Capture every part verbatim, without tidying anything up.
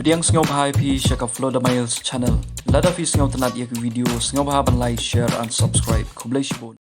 Pdiang sngewbha ïa phi sha ka Flodamails Channel. Lada phi sngewtynnat ïa ka video, sngewbha ban like, share and subscribe. Khublei shibun.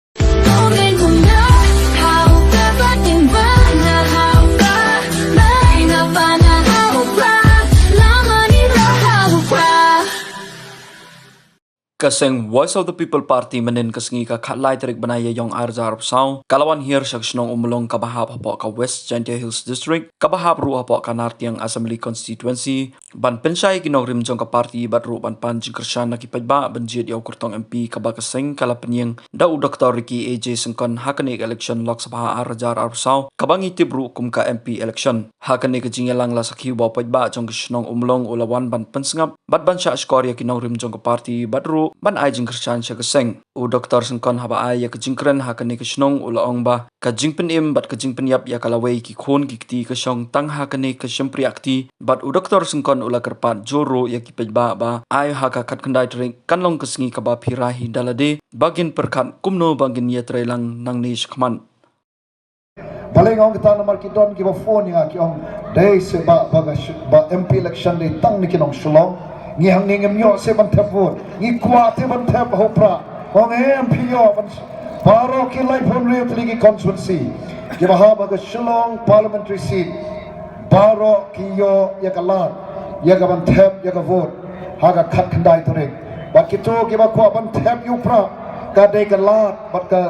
Ka seng Voice of the People Party mynhynnin ka sngi ka khatlai tarik bnai Ïaïong arhajar arphew saw ka la wan hiar sha ka shnong Ummulong kaba hap hapoh ka West Jaintia Hills District, kaba hap ruh hapoh ka Nartiang Assembly Constituency, ban pynshai ki nongrim jong ka party bad ruh ban pan jingkyrshan na ki paidbah ban jied ïa u kyrtong M P kaba ka seng ka la pynïeng da u Doktor Ricky A J Syngkon ha kane ka election Lok Sabha arhajar arphew saw kaba ngi tip ruh kum ka M P election. Ha kane ka jingïalang la sakhi ba u paidbah jong ka shnong Ummulong u la wan ban pynsngap bad ban shah shkor ïa ki nongrim jong ka party bad ruh ban ai jingkyrshan sha ka seng. U Doktor Syngkon haba ai ïa ka jingkren ha kane ka shnong u la ong ba ka jingpynim bad ka jingpynïap ïa ka lawei ki khun ki kti ka shong tang ha kane ka shympriah kti, bad u Doktor Syngkon u la kyrpad jur ruh ïa ki paidbah ba ai ha ka khatkhyndai tarik kan long ka sngi kaba phi ra hi da lade ba ngin pyrkhat kumno ba ngin ïatreilang nangne shakhmat. Balei nga ong kata namar ki don kiba phone ïa nga ki ong, dei se ba, ba, ka sh- ba M P election dei tang na ki nong Shillong. Ngi hangne ngim ïoh se ban thep vote. Ngi kwah te ban thep ha u Prah. Ong em phi ïoh ban sh- baroh ki laiphew hynriew tylli ki constituency kiba hap ha ka Shillong parliamentary seat. Baroh ki ïoh ïa ka lad ïa ka ban thep ïa ka vote ha ka khatkhyndai tarik. Bad kito kiba kwah ban thep ïa u Prah, ka dei ka lad bad ka,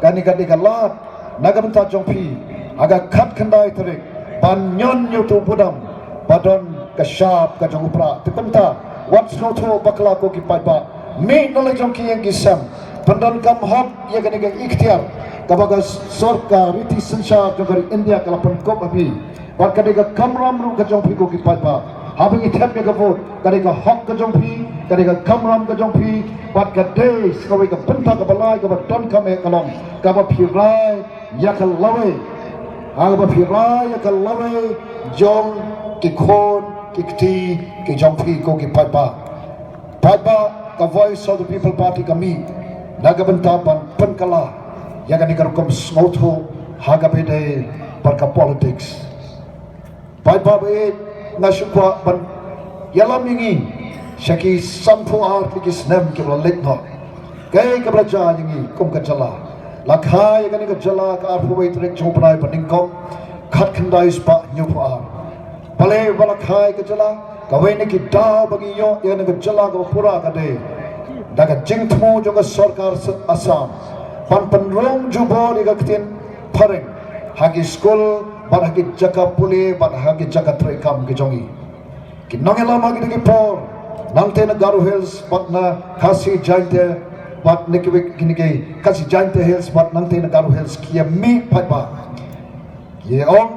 kane ka dei ka lad na ka bynta jong phi ha ka khatkhyndai tarik ban ñion ïa uto u budam ba don ka shap ka jong u Prah. Te kumta wat sngewthuh bakla ko ki paidbah, mih na la jong ki ïing ki sem, pyndonkam hok ïa kane ka iktiar kaba ka sorkar riti synshar jong ka ri India ka la pynkup ha phi. Bad ka dei ka kamram ruh ka jong phi ko ki paidbah, haba ngi thep ïa ka vote ka dei ka hok ka jong phi, ka dei ka kamram ka jong phi. Bad ka dei sa kawei ka bynta kaba lai kaba donkam eh ka long kaba phi rai ïa ka lawei, ha kaba phi rai ïa ka lawei jong ki khun ki kti ki jong phi ko ki paidbah. Paidbah, ka Voice of the People Party ka mih na ka bynta ban pynkylla ïa kane ka rukom sngewthuh ha kaba ïadei bad ka politics. Paidbah ba ïeit, nga shu kwah ban ïalam ïa ngi sha ki sanphew ar tylli ki snem kiba la leit noh. Kaei kaba la jia ïa ngi kum ka jylla? La kha ïa kane ka jylla ka arphew wei tarik jong u bnai ba nyngkong, khatkhyndai spah hynñiewphew ar. Balei ba la kha ïa ka jylla? Kawei na ki daw ba ngi ïoh ïa kane ka jylla kaba pura ka dei da ka jingthmu jong ka sorkar Assam ban pynrung jubor ïa ka ktien phareng ha ki skul bad ha ki jaka pule bad ha ki jaka treikam ki jong ngi. Ki nongïalam ha kine ki por nangtei na Garo Hills bad na Khasi Jaintia bad na kiwei kine ki Khasi Jaintia Hills bad nangtei na Garo Hills ki ïa mih paidbah. Ki ong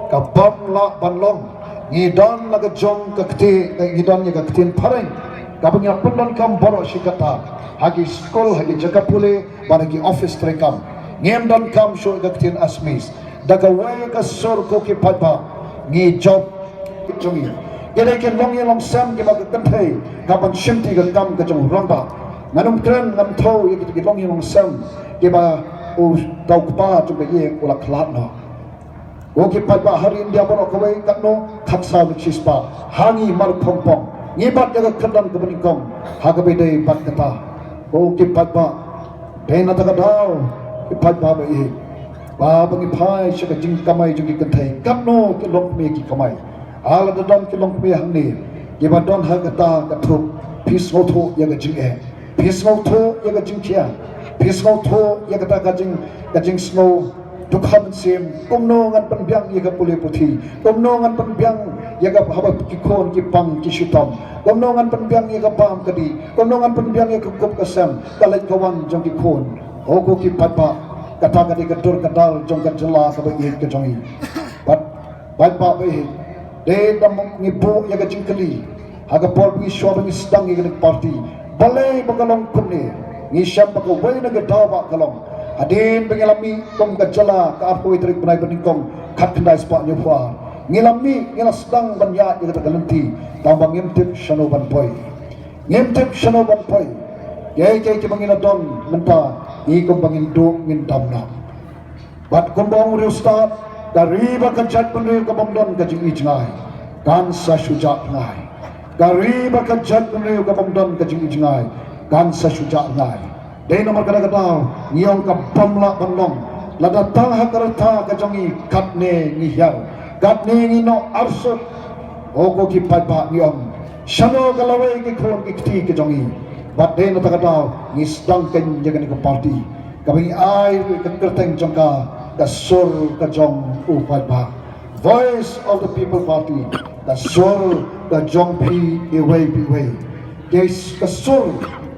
ka bym lah ban long. Ngi don la ka jong ka kti, eh, ngi don ïa ka ktien phareng kaba ngi la pyndonkam baroh shi katta ha ki skul, ha ki jaka pule bad ha ki office treikam. Ngim donkam shuh ïa ka ktien Assamese. Da kawei ka sur ko ki paidbah ngi jop jong ngi. Ki dei ki longïing longsem kiba ka kynthei ka ban shimti ka kam ka jong u rangbah. Ngan ym kren ngam thew ïa ki longïing longsem kiba u tau kpa jong ka ïing u la khlad noh. Ko ki paidbah ha ri India baroh kawei katno, khatsaw lak shispah. Ha ngi mar Khongpong ngi bat ïa ka kyrdan kaba nyngkong ha kaba ïadei bad kata. Ko ki paidbah, dei na kata ka daw ki paidbah ba ïeit, ba ba ngi phai sha ka jingkamai jong ki kynthei, katno ki longkmie ki kamai. Lada don ki longkmie hangne kiba don ha kata ka thup, phi sngewthuh ïa ka jingeh, phi sngewthuh ïa ka jingkhia, phi sngewthuh ïa kata ka jing, ka jingsngew dukha mynsiem. Kumno ngan pynbiang ïa ka pule puthi? Kumno ngan pynbiang ïa ka haba ki khun ki pang ki shitom? Kumno ngan pynbiang ïa ka bam ka dih? Kumno ngan pynbiang ïa ka kup ka sem, ka leit ka wan jong ki khun? Ko ki paidbah, kata ka dei ka dur ka dar jong ka jylla kaba ïeit ka jong ngi. Bad paidbah ba ïeit, dei da ngi buh ïa ka jingkylli ha ka por ba ngi shuwa ba ngi sdang ïa kane ka party. Balei ba ka long kumne? Ngi shem ba kawei na ka daw ba ka long hadien ba ngi la mih kum ka jylla ka arphew wei tarik bnai ba nyngkong, khatkhyndai spah hynñiewphew ar. Ngi la mih, ngi la sdang ban ïaid ïa kata ka lynti, tangba ngim tip shano ban poi. Ngim tip shano ban poi. Kiei kiei kiba ngi la don mynta, ngi kumba ngin duh ngin dam noh. Bad kumba ong u riewstad, ka ri bad ka jaitbynriew ka bym don ka jingïohi jngai, kan sa shu jah jngai. Ka ri bad ka jaitbynriew ka bym don ka jingijngai kan sa shu jah rngai. Dei namar kata ka daw ngi ong ka bym lah ban long. Lada tang ha ka rta ka jong ngi katne ngi hiar, katne ngi noh arsut. O ko ki paidbah, ngi ong shano ka lawei ki khun ki kti ka jong ngi? Bad dei na kata ka daw ngi sdang kein ïa kane ka party kaba ngi ai ka kyrteng jong ka, ka sur ka jong u paidbah. Voice of the People Party, ka sur ka jong phi iwei pa iwei. Ka sur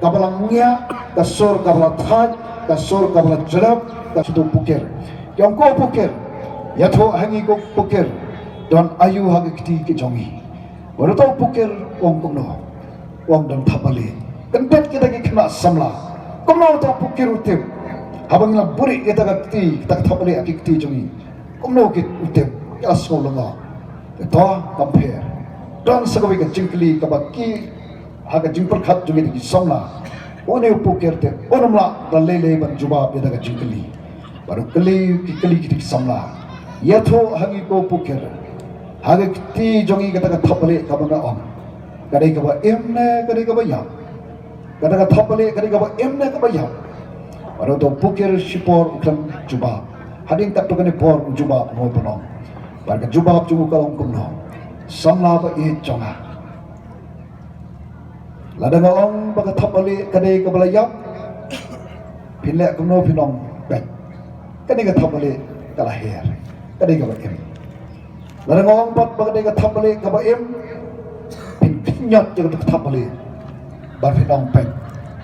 kaba la ngiah, ka sur kaba la thait, ka sur kaba la jrep, ka sur u Pukir. Ki ong ko Pukir, ïathuh ha ngi ko Pukir, don aïu ha ki kti ki jong ngi? Bad uto u Pukir u ong kumno? U ong don thapbalieh. Kyndit kita ki khynnah samla. Kumno uto u Pukir u tip haba ngi la buhrieh ïa kita ka kti, kita ka thapbalieh ha ki kti jong ngi? Kumno ki u tip? Ki la sngew lyngngoh. Te to, kam pher. Don sa kawei ka jingkylli kaba ki, ha ka jingpyrkhat jong kita ki samla, une u Pukir te un ym lah da lei lei ban jubab ïa kata ka jingkylli. Bad u kylli, ki kylli kita ki samla, ïathuh ha ngi ko Pukir, ha ki kti jong ngi kata ka thapbalieh kaba nga ong, ka dei kaba im ne ka dei kaba ïap? Kata ka thapbalieh ka dei kaba im ne kaba ïap? Bad uto u Pukir shipor u khlem jubab. Hadien katto katne por u jubab, u ong kumno? Bad ka jubab jong u ka long kumno? Samla ba ïeit jong nga, lada nga ong ba ka thapbalieh ka dei kaba la ïap, phin leh kumno phin ong? Peit, kane ka thapbalieh ka la her, ka dei kaba im. Lada nga ong pat ba ka dei ka thapbalieh kaba im, phin, phin ñiot ïa kata ka thapbalieh bad phin ong, peit,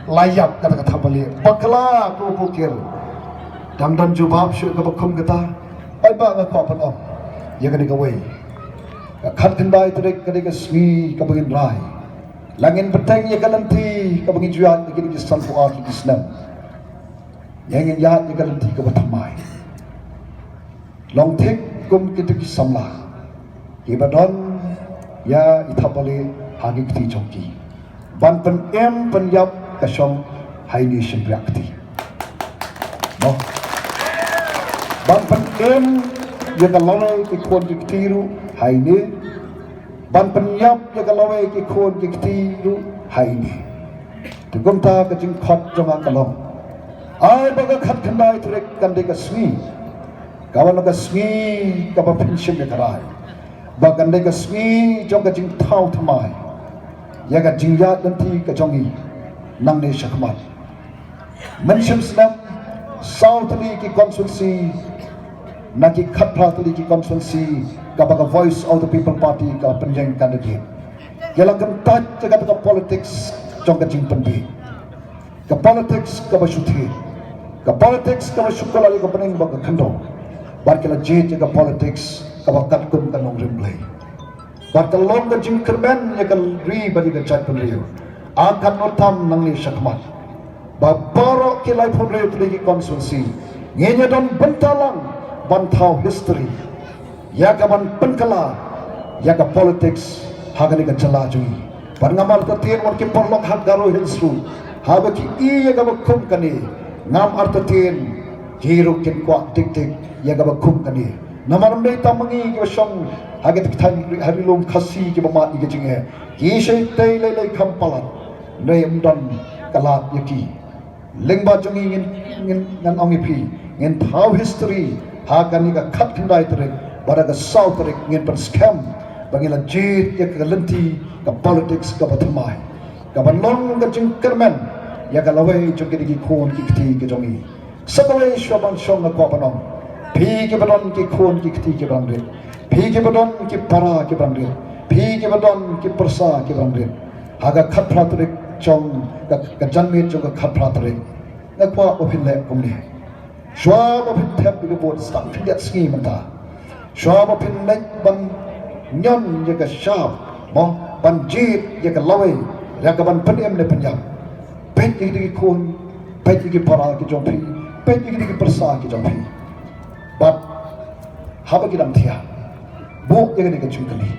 la ïap kata ka thapbalieh. Bakla ko Pukir, dang don jubab shuh kaba kum kata? Paidbah, nga kwah ban ong ïa kane kawei. Ka khatkhyndai tarik ka dei ka sngi kaba ngin rai. La ngin bteng ïa ka lynti kaba ngi ju ïaid ïa kine ki sanphew ar tylli ki snem, ïa ngin ïaid ïa ka lynti kaba thymmai. Long thik kum kita ki samla kiba don ïa i thapbalieh ha ki kti jong ki. Ban pynim pynïap ka shong ha ine i shympriahkti. Mo. Ban pynim ïa ka lawei ki khun ki kti ruh ha ine. Ban pynïap ïa ka lawei ki khun ki kti ruh ha ine. Te kumta ka jingkhot jong nga ka long, ai ba ka khatkhyndai tarik kan dei ka sngi, ka wan ka sngi kaba phin shim ïa ka rai, ba kan dei ka sngi jong ka jingthaw thymmai ïa ka jingïaid lynti ka jong ngi nangne shakhmat. Mynshem snem, saw tylli ki constituency na ki khatphra tylli ki constituency kaba ka Voice of the People Party ka pynïeng candidate, ki la kyntait ïa kata ka politics jong ka jingpynbiej, ka politics kaba shu thied, ka politics kaba shu kylla ïa ka bneng bad ka khyndew, bad ki la jied ïa ka politics kaba katkum ka nongrim Blei. Bad ka long ka jingkyrmen ïa ka ri bad ïa ka jaitbynriew. Nga kynmaw tam nangne shakhmat ba baroh ki laiphew hynriew tylli ki constituency ngin ïa don bynta lang ban thaw history ïa ka ban pynkylla ïa ka politics ha kane ka jylla jong ngi. Bad ngam artatien wat ki paralok ha Garo Hills ruh, haba ki i ïa kaba kum kane, ngam artatien ki ruh kin kwah dik dik ïa kaba kum kane. Namar ym dei tang ma ngi kiba shong ha kata ka thaiñ ha Ri Lum Khasi kiba mad ïa ka jingeh. Ki shait tei lei lei kham palat, hynrei ym don ka lad ïa ki. Lyngba jong ngi ngin, ngin, ngan ong ïa phi, ngin thaw history ha kane ka khatkhyndai tarik, bad ha ka saw tarik ngin pynskhem ba ngi la jied ïa ka lynti ka politics kaba thymmai, kaban long ka jingkyrmen ïa ka lawei jong kine ki khun ki kti ki jong ngi. Sa kawei shuwa ban shong nga kwah ban ong, phi kiba don ki khun ki kti kiba dang rit, phi kiba don ki para kiba dang rit, phi kiba don ki pyrsa kiba dang rit, ha ka khatphra tarik jong ka, ka janmiet jong ka khatphra tarik, nga kwah ba phin leh kumne. Shuwa ba phin thep ïa ka vote, sdang khyndiat sngi mynta, shuwa ba phin leit ban ñion ïa ka shap, mo, ban jied ïa ka lawei ïa ka ban pynim ne pynïap, peit ïa ki khun, peit ïa ki para ki jong phi, peit ïa ki pyrsa ki jong phi. Bad haba ki dang thiah, buh ïa kane ka jingkylli.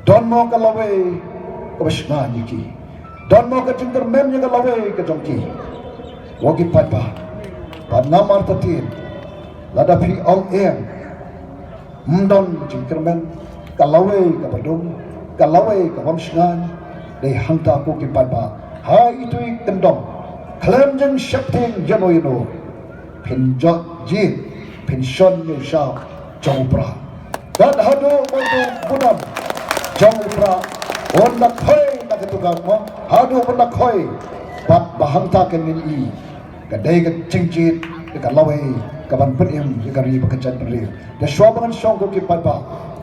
Don mo ka lawei kaba shngaiñ ïa ki? Don mo ka jingkyrmen ïa ka lawei ka jong ki? Ko ki paidbah, bad ngam artatien lada phi ong em, ym don jingkyrmen, ka lawei kaba dum, Ka lawei ka wan shngain, dei hangta ko ki paidbah, ha itu i kyndong, khlem jingsheptieng ïano ïano, phin jot jied, phin shon ïa u shap jong u Prah. Kat haduh ba u Bunam jong u Prah un da khoi na katu ka mo, haduh ban da khoi, bad ba hangta kan ngin i ka dei ka jingjied ïa ka lawei ka ban pynim ïa ka ri bad ka jaitbynriew. Te shuwa ba ngan shong ko ki paidbah,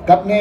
katne